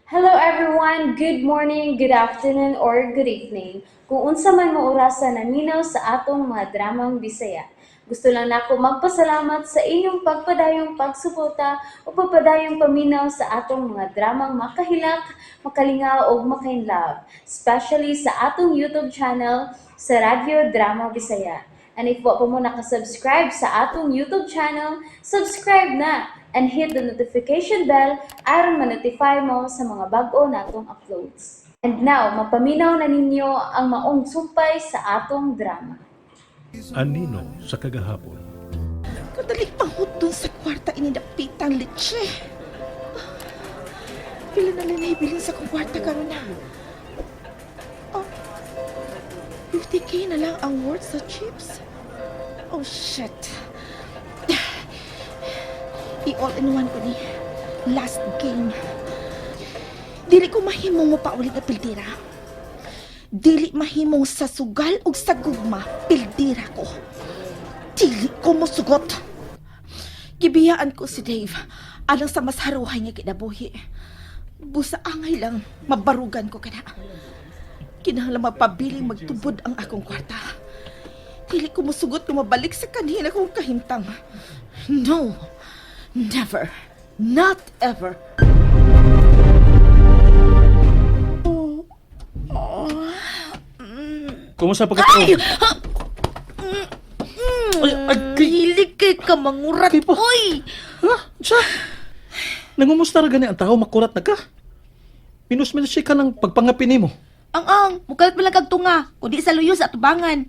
Hello everyone! Good morning, good afternoon, or good evening. Kung unsa man mo orasa naminaw sa atong mga dramang Bisaya. Gusto lang nako magpasalamat sa inyong pagpadayong pagsuporta o pagpadayong paminaw sa atong mga dramang makahilak, makalingaw ug makainlove, especially sa atong YouTube channel sa Radyo Drama Bisaya. And if wa pa mo nakasubscribe sa atong YouTube channel, subscribe na and hit the notification bell aron ma-notify mo sa mga bag-o natong uploads. And now, mapaminaw na ninyo ang maong sumpay sa atong drama. Anino sa kagahapon. Kadali panguton sa kwarta inidapitang litse. Pila na lang nahibilin sa kong kwarta karon na. Oh, 50K na lang ang worth sa chips. Oh, shit. I-all in one ko ni. Last game. Dili ko mahimong mo paulit na pildira. Dili mahimong sa sugal ug sa gugma, pildira ko. Dili ko mosugot. Gibiyaan ko si Dave alang sa mas haruhay nga kinabuhi. Busa angay lang, mabarugan ko kana. Kinahanglan mapabiling magtubod ang akong kwarta. Dili ko mosugot kung mabalik sa kanina kong kahimtang. No, never, not ever. Oh. Kumusta pagkatao? Ay! Ay, ay, kay- Hilig kay ka mangurat, Kay pa- oy! Ha? Sa? Nangumusta ra gani ang tao makurat na ka? Minus-minus siya ka ng pagpangapin nimo. Ang ang, mukalat mo lang kag tunga, kundi sa luyo sa atubangan.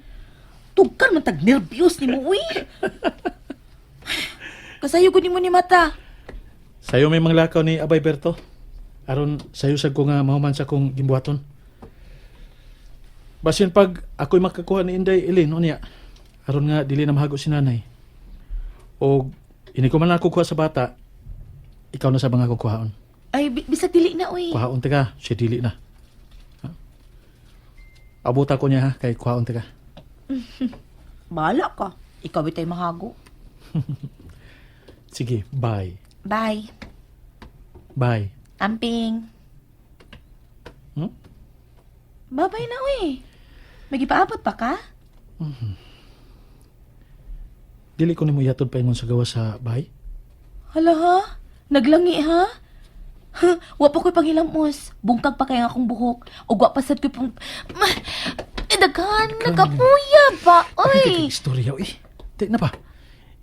Tugkan man tag nervyos nimo, uy. Kasayo ko nimo ni mata. Sayo may manglakaw ni Abay Berto. Aron sayo sad ko nga mahuman sa kong gimbuhaton. Basin pag ako'y makakuha ni Inday Elin unya. Aron nga dili na mahago si nanay. O ini ko man ako kuha sa bata, ikaw na sa mga kukuhaon. Ay, bisag dili na, uy. Kuhaon ka, siya dili na. Ha? Abuta ko niya ha, kay kuhaon ka. Bahala ka. Ikaw bitay mahago. Sige, bye. Bye. Bye. Amping. Hmm? Bye-bye na, uy. Magipaabot pa ka? Dili ko nimo ihatod paingon sa gawas sa bahay. Hala ha? Naglangi ha? Ha, wa pa ko'y panghilamos. Bungkag pa kay ang akong buhok. Ug wa pa sad ko'y pang... Eh, daghan, nakapuya ba? Ay, Oy! istorya oy. Di na ba?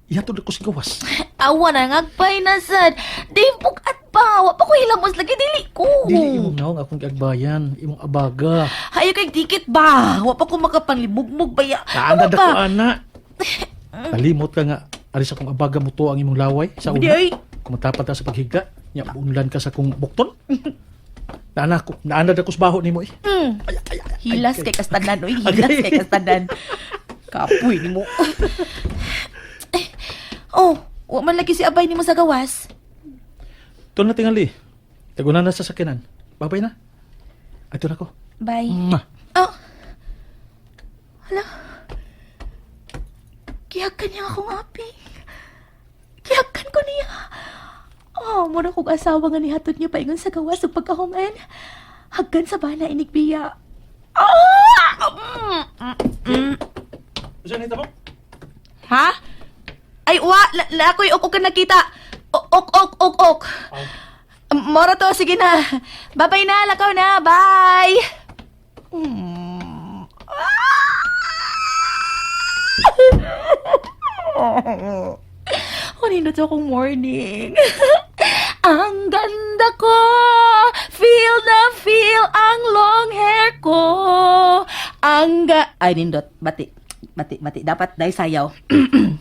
Ihatod ako sa gawas. Awa na, ngagpay na sad. Dave, bukat pa. Wa pa ko'y hilamos lagi, dili ko. Dili imong naong akong giagbayan, imong abaga. Hayo kay dikit ba? Wa pa ko makapanglibugmog ba ya? Kaanda Ano da ba? ko ana. Kalimot ka nga ari sa akong abaga mo to ang imong laway sa Di una. ay. Kumatapat ta sa paghigda, nya buunlan ka sa akong bukton. Naana ko, naanda da ko sa baho nimo eh. Ay, ay, ay, ay, Hilas ay. kay kastanan, oy. Hilas Agay. kay kastanan. Kapoy nimo. Eh, oh, wa man lagi si abay nimo sa gawas. Tuon na tingali. Taguna na sa sakinan. Babay na. Ato na ko. Bye. Mwah. Oh. Hala. Gihakan niya akong aping. Gihakan ko niya. Oh, mura kong asawa nga nihatod niya paingon sa gawas ug pagkahuman. Hagkan sa bana inigbiya. Ah! Unsa ni tamo? Ha? Ay, wa! La, la ako'y ok ok nakita. Ok, ok, ok, ok. Moro to, sige na. Bye-bye na, lakaw na. Bye! Ah! Kanina to akong morning. Ang ganda ko! Feel na feel ang long hair ko! Ang ga... Ay, nindot. Bati. Bati, bati. Dapat dahil sayaw.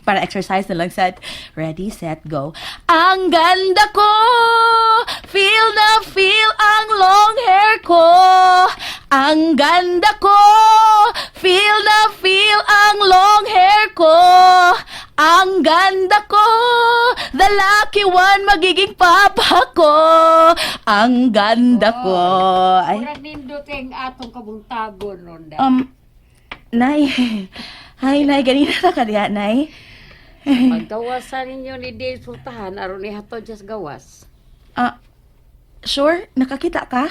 Para exercise na lang set. Ready, set, go. Ang ganda ko! Feel na feel ang long hair ko! Ang ganda ko! Feel na feel ang long hair ko! Ang ganda ko! The lucky one magiging papa ko! Ang ganda ko! Ay, Murag nindot ang atong kabuntagon ron da. Nay. Ay, Nay, ganina na ka diha, Nay. Paggawasan ninyo ni Dave Sultahan aron ihatod siya sa gawas. Ah, Sure? Nakakita ka?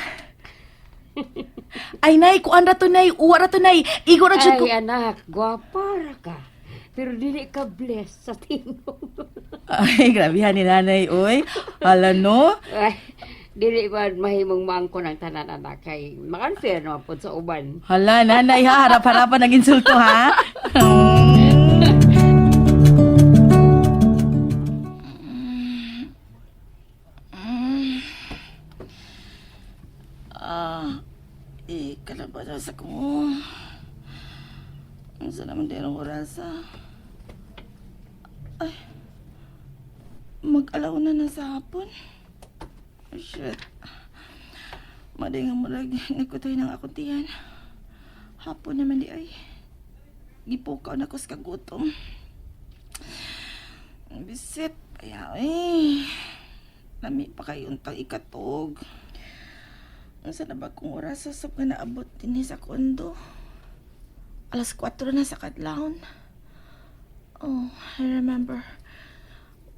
Ay, nay, kuan ra to, nay. Uwa ra to, nay. Igo ra jud ko. Ay, anak, gwapa ra ka. Pero dili ka blessed sa tingog. Ay, grabe ni nanay, oy. Hala, no? Ay, dili ba mahimong maangko ng tanan anak kay makanfair naman po sa uban. Hala, nanay, ha? Harap-harapan ng insulto, ha? Ah, eh, kalabasa sa ko. Ang sa naman din ang orasa. Ay, mag-alaw na na sa hapon. Oh, shit. Maday nga murag, nagkutoy ng akong tiyan. Hapon naman di ay. Gipukaw na ko sa kagutom. Bisit, kaya eh. Lami pa kayo untang ikatog. Unsa na ba kung oras sa nga naabot din sa kondo? 4:00 na sa kadlawon. Oh, I remember.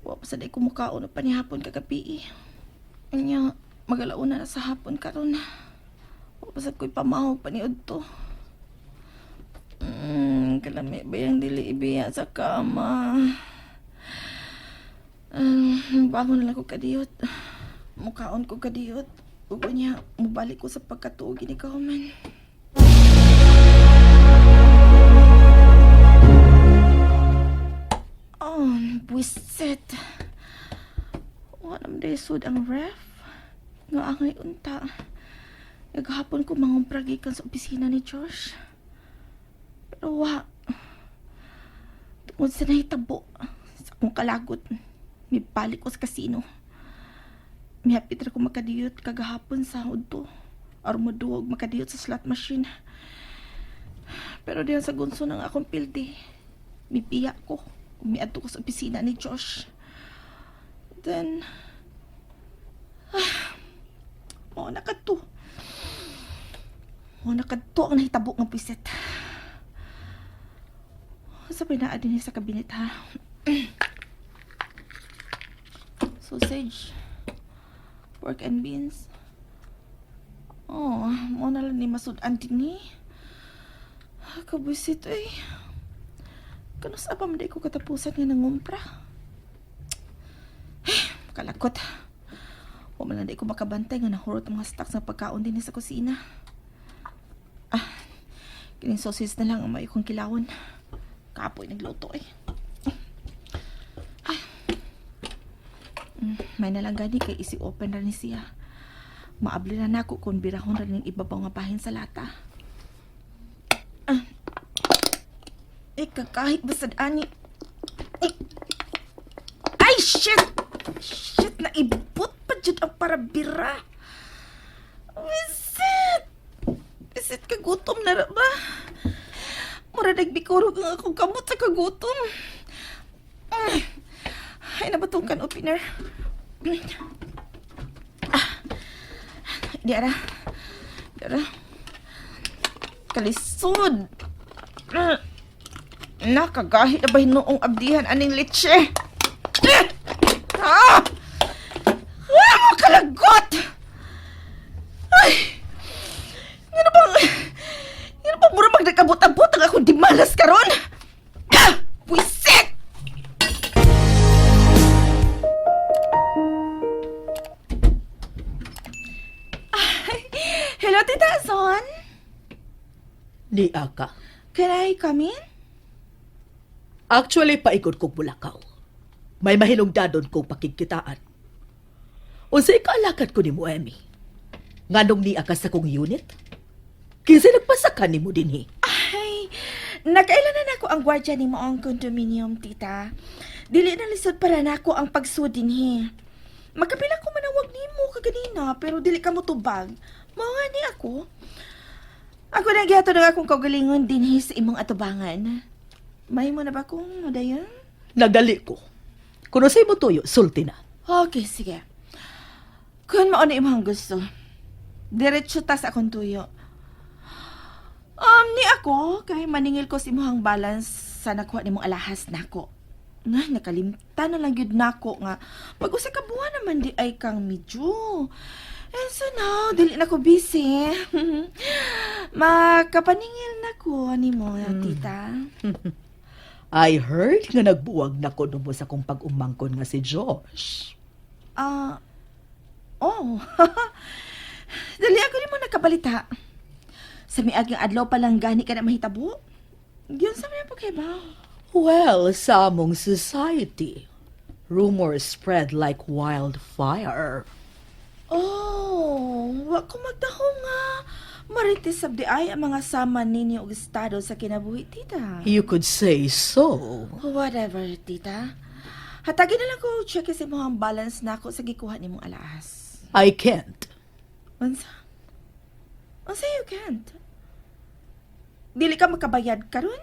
Wa pa sa day kumukaon na panihapon kagabi eh. Anya, magalauna na sa hapon karon. Wa pa sad ko'y pamahog paniud to. Kalami ba yung dili ibiya sa kama? Bangon na lang ko kadiyot. Mukaon ko kadiyot. Ug niya, mubalik ko sa pagkatuog ni man. Oh, buwisit. Wala naman dahil sud ang ref. Nga angay unta. Naghapon ko mangumpra gikan sa opisina ni Josh. Pero wa. Tungod sa nahitabo sa akong kalagot, mibalik ko sa kasino. Mihapit ra ko makadiyot kagahapon sa udto. Aron moduwag makadiyot sa slot machine. Pero diyan sa gunso ng akong pildi, mipiya ko. Umiadto ko sa opisina ni Josh. Then, mao na kadto. Mao na kadto ang nahitabo nga puwiset. Sa naa din sa kabinet ha. Sausage. Pork and beans. Oh, mao na lang ni masud-an din ni. Kabwisit eh. Kanus pa man di ko katapusan nga nangumpra. Eh, kalakot. Wa man lang di ko makabantay nga nahurot ang mga stocks ng pagkaon din sa kusina. Ah, kining sausage na lang ang may kong kilawon. Kapoy nagluto eh. Ay. May nalang gani kay isi open ra ni siya. Maabli na nako kung birahon ra ning ibabaw nga bahin sa lata. Ah. Eh, kakahit basad ani. Eh. Ay, shit! Shit, naibot pa jud ang parabira. Visit! Visit, kagutom na ra ba? Mura nagbikurog ang akong kamot sa kagutom. Ay, nabatong can opener. Ah. Di ara. Di ara. Kalisod. Nakagahi na ba hinuong abdihan aning litse? Ah! Ah! Kalagot! Ay! Ngano bang... Ngano bang mura magdagabot-abot ang akong dimalas karon? Ah! Puwisit! Ay, hello, Tita Son. Ni aka. Can I come in? Actually, paikot kong Bulakaw. May mahinungdanon kong pakigkitaan. Unsay kaalakat ko nimo, Emmy? Nganong ni aka sa kong unit? Kinsa nagpasaka nimo dinhi? Ay, nakailan na nako ang gwardiya ni ang condominium, tita. Dili na lisod para nako ang pagsud dinhi. Magkapila ko manawag nimo kaganina, pero dili ka mo tubag. Mao nga ni ako. Ako na gihatod ang akong kaugalingon dinhi sa imong atubangan. May mo na ba kung modayon? Nagdali ko. Kuno sa imo tuyo, sulti na. Okay, sige. Kung mao na imong gusto, diretso ta sa akong tuyo. Ni ako, kay maningil ko sa imong balance sa nakuha nimong alahas nako. Nga, nakalimtan na lang yun nako nga. Pag usa ka buwan naman di ay kang medyo. And so now, dili na ko busy. Makapaningil na ko nimo, tita. I heard nga nagbuwag na ko mo sa kong pag-umangkon nga si Josh. Ah, oh. Dali ako nimo nakabalita. Sa miaging adlaw pa lang gani ka na mahitabo. Giyon sa mga pagkaibaw. Well, sa among society, rumors spread like wildfire. Oh, wa ko magtaho nga. Marites sabdi ay ang mga sama ninyo og estado sa kinabuhi, tita. You could say so. Whatever, tita. Hatagin na lang ko check sa imong balance nako sa gikuha nimong alahas. I can't. Unsa? Unsa you can't? Dili ka makabayad karon?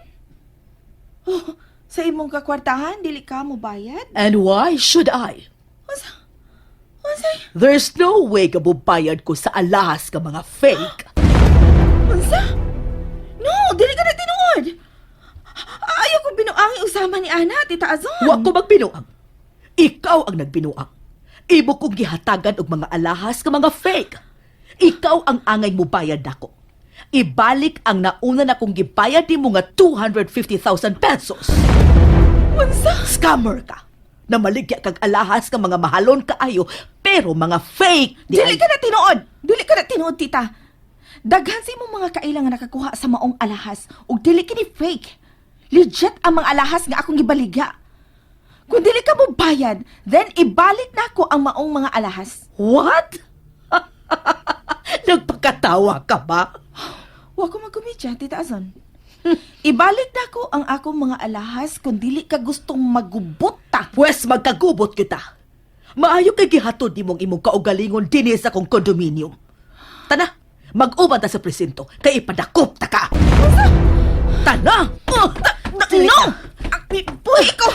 Oh, sa imong kakwartahan dili ka mobayad? And why should I? Unsa? Unsa? There's no way kabubayad ko sa alahas ka mga fake. Unsa? No, dili ka na tinuod. Ayaw ko binuangi usama ni Ana, Tita Azon. Wa ko magbinuang. Ikaw ang nagbinuang. Imo kong gihatagan og mga alahas ka mga fake. Ikaw ang angay mubayad nako. Ibalik ang nauna na kong gibayad nimo nga 250,000 pesos. Unsa? Scammer ka. Namaligya kag alahas ka mga mahalon kaayo, pero mga fake. Di Dili ka na tinuod. Dili ka na tinuod, tita. Daghan sa imong mga kaila nga nakakuha sa maong alahas ug dili kini fake. Legit ang mga alahas nga akong gibaligya. Kung dili ka mo bayad, then ibalik nako ang maong mga alahas. What? Nagpakatawa ka ba? Wa ko magkomedya, Tita Azon. Ibalik nako ang akong mga alahas kung dili ka gustong magubot ta. Pwes magkagubot kita. Maayo kay gihatod nimong imong kaugalingon dinhi sa akong condominium. Tana, mag-uban ta sa presinto kay ipadakop ta ka. Tana! Oh, No! Buhi ko!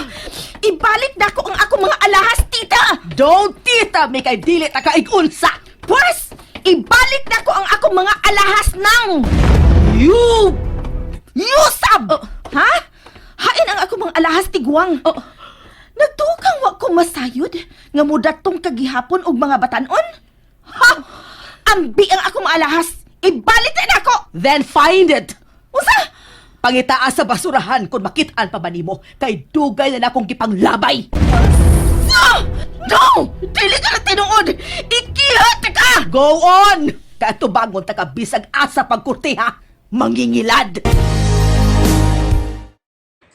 Ibalik nako ang akong mga alahas, tita! Don't tita mi kay dili ta kaig-unsa. Pwes, ibalik nako ang akong mga alahas nang You! Yusab! Ha? Hain ang akong mga alahas tigwang. Oh. Nagtukang wa ko masayod nga mudatong kagihapon og mga batanon? Ha? Ambi ang akong mga alahas. Ibalik na nako! Then find it! Unsa? Pangitaa sa basurahan kung makitaan pa ba nimo kay dugay na nakong gipanglabay. No! No! Dili ka na tinuod! Ikihat ka! Go on! Katubangon ta ka bisag asa pagkurtiha, mangingilad!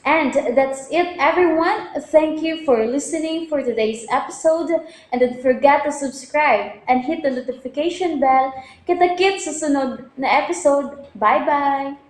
And that's it, everyone. Thank you for listening for today's episode. And don't forget to subscribe and hit the notification bell. Kita-kits sa sunod na episode. Bye-bye!